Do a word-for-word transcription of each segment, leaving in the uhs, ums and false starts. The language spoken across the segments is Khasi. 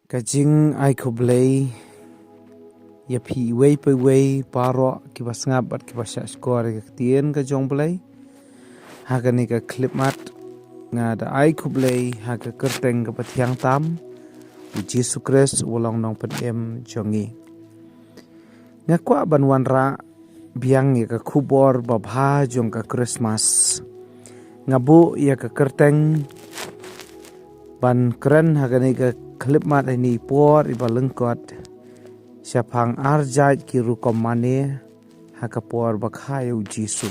Ka jing ai khublei ïa phi iwei pa iwei, baroh kiba sngap bad kiba shah shkor ïa ka ktien ka jong Blei. Ha kane ka khyllipmat nga da ai khublei ha ka kyrteng kaba thiang tam u Jisu Khrist uba long nongpynim jong ngi. Nga kwah ban wanrah biang ïa ka khubor babha jong ka Christmas. Nga buh ïa ka kyrteng ban kren ha kane ka khyllipmat ha ine i por iba lyngkot, shaphang ar jait ki rukom mane ha ka por ba kha ïa u Jisu.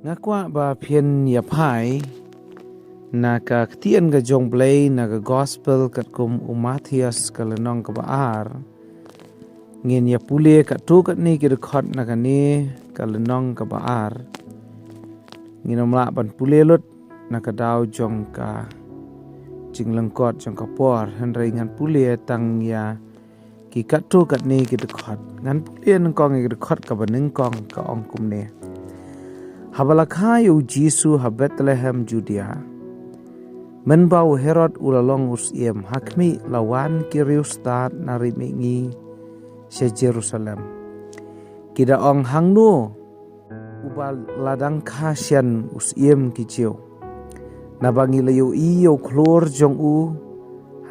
Nga kwah ba phin ïa phai na ka ktien ka jong Blei na ka Gospel katkum u Mathaios ka lynnong kaba ar. Ngin ïa pule katto katne ki dkhot na kane ka lynnong kaba ar. Ngin ym lah ban pule lut na ka daw jong ka jinglyngkot jong ka por, hynrei ngan pule tang ïa ki katto katne ki dkhot. Ngan pule nyngkong ïa ki dkhot kaba nyngkong, ka ong kumne: Haba la kha ïa u Jisu ha Bethlehem Judia, mynba u Herod u la long u syiem, ha khmih la wan ki riewstad na ri mihngi sha Jerusalem. Ki da ong: Hangno uba la dang kha shen u syiem ki Jiw? Naba ngi la ïohi ïa u khlur jong u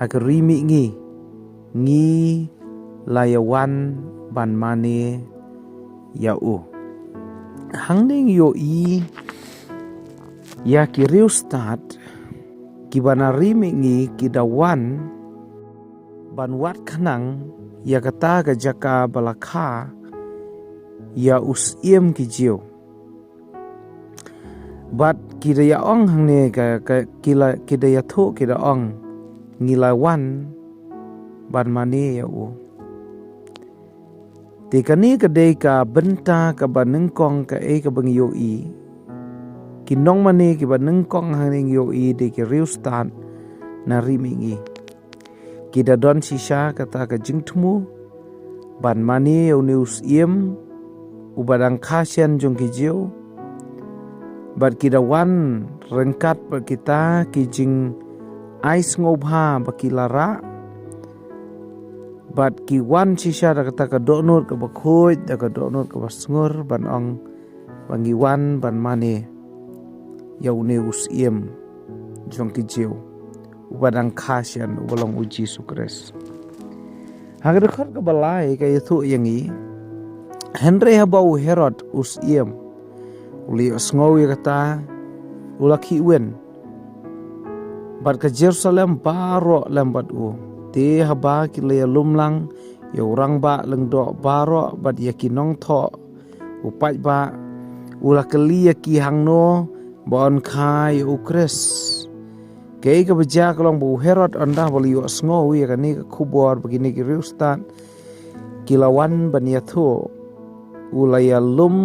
ha ka ri mihngi, ngi la ïa wan ban mane ïa u. Hangne ngi ïohi ïa ki riewstad kiba na ri mihngi ki da wan ban wad khnang ïa kata ka jaka ba la kha ïa u syiem ki Jiw. Bad ki da ïa ong hangne ka, ka ki la, ki da ïathuh, ki da ong: Ngi la wan ban mane ïa u. Te kane ka dei ka bynta kaba nyngkong kaei kaba ngi ïohi. Ki nongmane kiba nyngkong hangne ngi ïohi dei ki riewstad na ri mihngi. Ki da don shisha kata ka jingthmu ban mane ïa une u syiem uba dang kha shen jong ki Jiw. Bad ki da wan ryngkat bad kita ki jingai sngewbha ba ki la rah. Bad ki wan shisha da kata ka dohnud kaba khuid, da ka dohnud kaba sngur, ban ong ba ngi wan ban mane ïa une u syiem jong ki Jiw uba dang kha shen, uba long u Jisu Khrist. Ha ka dkhot kaba lai ka ïathuh ïa ngi: Hynrei haba u Herod u syiem u la ïohsngew ïa kata, u la khihwin, bad ka Jerusalem baroh lem bad u. Te haba ki la ïalum lang ïa u rangbah lyngdoh baroh bad ïa ki nongthoh u paidbah, u la kylli ïa ki hangno ba yn kha ïa u Khrist. Kaei kaba jia ka long ba u Herod, ynda ba la ïohsngew ïa kane ka khubor ba kine ki riewstad ki la wan ban ïathuh, u la ïalum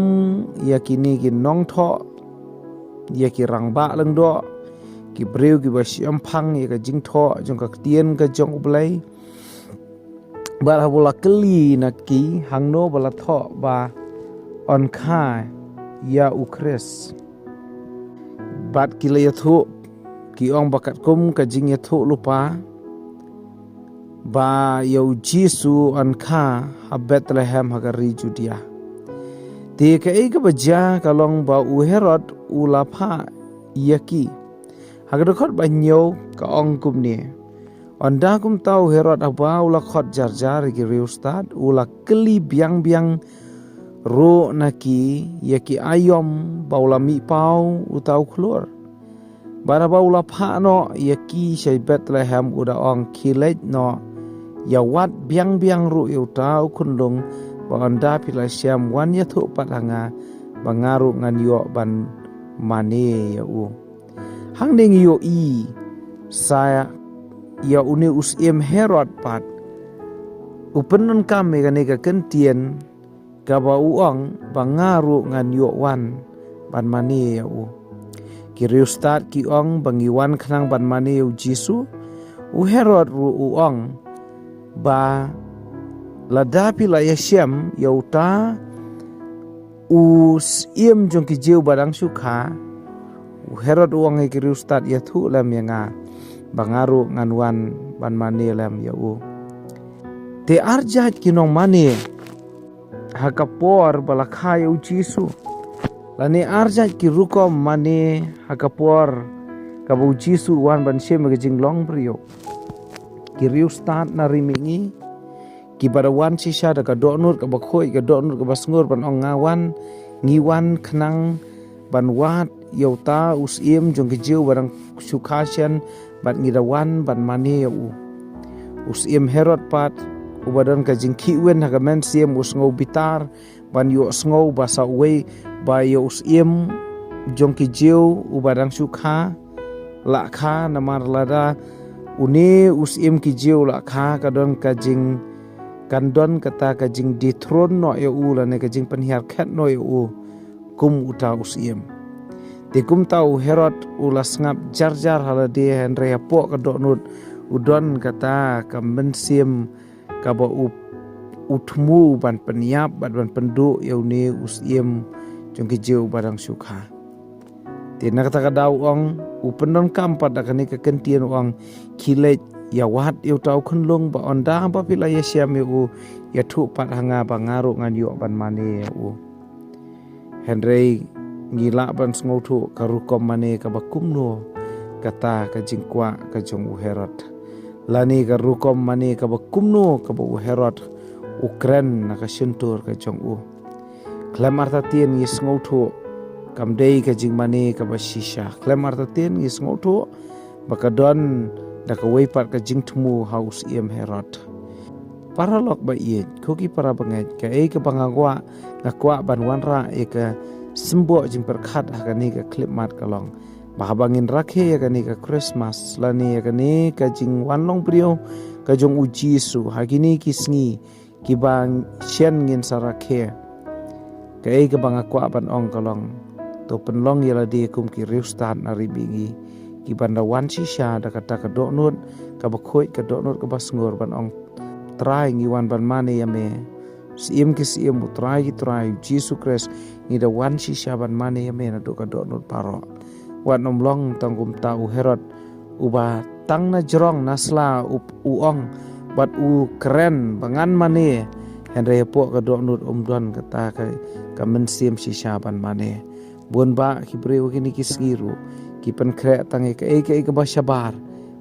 ïa kine ki nongthoh, ïa ki rangbah lyngdoh, ki briew kiba shemphang ïa ka jingthoh jong ka ktien ka jong U Blei. Bad haba u la kylli na ki hangno ba la thoh ba yn kha ïa u Khrist, bad ki la ïathuh, ki ong ba katkum ka jingïathuh lypa, ba ïa u Jisu yn kha ha Bethlehem ha ka ri Judia. Te kaei kaba jia ka long ba u Herod u la phah ïa ki. Ha ka dkhot ba hynñiew ka ong kumne: Ynda kumta u Herod haba u la khot jar jar ïa ki riewstad, u la kylli biang biang ruh na ki ïa ki aïom ba u la mih paw uta u khlur. Bad haba u la phah noh ïa ki sha Bethlehem, u da ong: Khie leit noh, ïawad biang biang ruh ïa uta u khunlung, ba ynda phi la shem, wan ïathuh pat ha nga, ba nga ruh ngan ïoh ban mane ïa u. Hangne ngi ïohi sa ïa une u syiem Herod pat, u pyndonkam ïa kane ka kyntien kaba u ong ba nga ruh ngan ïoh wan ban mane ïa u. Ki riewstad ki ong ba ngi wan khnang ban mane ïa u Jisu. U Herod ruh u ong ba lada phi la ïashem ïa uta u syiem jong ki Jiw ba dang shu kha. U Herod u ong ïa ki riewstad: Ïathuh lem ïa nga ba nga ruh ngan wan ban mane lem ïa u. Te ar jait ki nongmane ha ka por ba la kha ïa u Jisu, lane ar jait ki rukom mane ha ka por kaba u Jisu u wan ban shim ïa ka jinglong briew. Ki riewstad na ri mihngi, kiba da wan shisha da ka dohnud kaba khuid, ka dohnud kaba sngur, ban ong, nga wan, ngi wan khnang ban wad ïa uta u syiem jong ki Jiw uba dang shu kha shen, bad ngi da wan ban mane ïa u. U syiem Herod pat, uba don ka jingkhih win ha ka mynsiem, u sngew bitar ban ïohsngew ba sa uwei, ba ïa u syiem jong ki Jiw uba dang shu kha, la kha, namar lada une u syiem ki Jiw la kha, ka don ka jing, kan don kata ka jingdethrone noh ïa u, lane ka jingpynhiar khet noh ïa u kum uta u syiem. Te kumta u Herod u la sngap jar jar ha lade, hynrei hapoh ka dohnud u don kata ka mynsiem kaba u, u thmu ban pynïap bad ban pynduh ïa une u syiem jong ki Jiw uba dang shu kha. Te na kata ka daw u ong, u pyndonkam pat da kane ka kyntien, u ong, khie leit ïa wad ïa uta u khunlung, ba ynda ba phi la ïashem ïa u, ïathuh pat ha nga, ba nga ruh ngan ïoh ban mane ïa u. Hynrei ngi lah ban sngewthuh ka rukom mane kaba kumno kata ka jingkwah ka jong u Herod, lane ka rukom mane kaba kumno kaba u Herod u kren na ka shyntur ka jong u. Khlem artatien ngi sngewthuh, kam dei ka jingmane kaba shisha. Khlem artatien ngi sngewthuh ba ka don da kawei pat ka jingthmu ha u syiem Herod. Paralok ba ïeit, ko ki para bangeit, kaei kaba nga kwah, nga kwah ban wanrah ïa ka symbol jingpyrkhat ha kane ka khyllipmat ka long ba haba ngin rakhe ïa kane ka Christmas, lane ïa kane ka jingwan long briew ka jong u Jisu ha kine ki sngi kiba shen ngin sa rakhe, kaei kaba nga kwah ban ong ka long, to pynlong ïa lade kum ki riewstad na ri mihngi, kiban da wan shisha da kata ka dohnud kaba khuid, ka dohnud kaba sngur, ban ong, Trai, ngi wan ban mane ïa me. Syiem ki syiem, u Trai ki trai, u Jisu Khrist, ngi da wan shisha ban mane ïa me naduh ka dohnud baroh. Wat nym long tang kumta u Herod uba tang na jrong na sla u, u ong bad u kren ba ngan mane, hynrei hapoh ka dohnud um don kata ka, ka mynsiem shisha ban mane. Bun bah ki briew kine ki sngi ruh ki pynkhreh tang ïa kaei kaei kaba shabar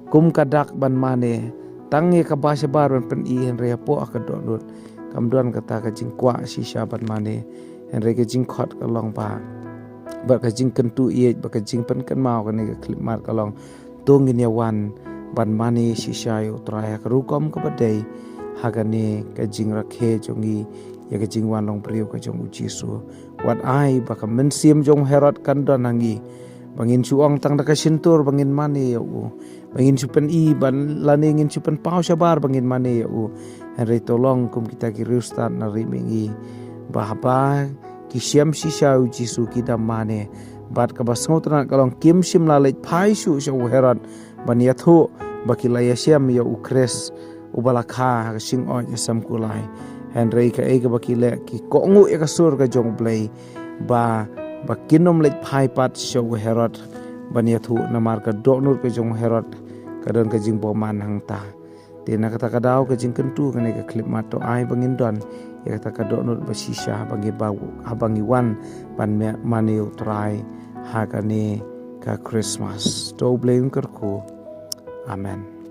kum ka dak ban mane, tang ïa kaba shabar ban pyni, hynrei hapoh ka dohnud kam don kata ka jingkwah shisha ban mane. Hynrei ka jingkhot ka long ba, bad ka jingkyntu ïeit, bad ka jingpynkynmaw kane ka khyllipmat ka long, to ngin ïa wan ban mane shisha ïa u Trai ha ka rukom kaba dei, ha kane ka jingrakhe jong ngi ïa ka jingwan long briew ka jong u Jisu. Wat ai ba ka mynsiem jong u Herod kan don ha ngi, ba ngin shu ong tang da ka shyntur ba ngin mane ïa u, ba ngin shu pyni ban, lane ngin shu pynpaw shabar ba ngin mane ïa u. Hynrei to long kum kita ki riewstad na ri mihngi, ba haba ki shem shisha u Jisu ki da mane. Bad kaba sngewtynnat ka long, kim shym la leit phai shuh sha u Herod ban ïathuh ba ki la ïashem ïa u Khrist uba la kha ha ka shingoid ïasam kulai. Hynrei kaei kaba ki leh, ki kohnguh ïa ka sur ka jong U Blei, ba, ba kin nym leit phai pat sha u Herod ban ïathuh, namar ka dohnud ka jong u Herod ka don ka jingbymman hangta. Te na kata ka daw, ka jingkyntu kane ka khyllipmat, to ai ba ngin don ïa kata ka dohnud ba shisha, ba ngi ba, haba ngi wan ban me-, mane ïa u Trai ha kane ka Christmas. To U Blei un kyrkhu. Amen.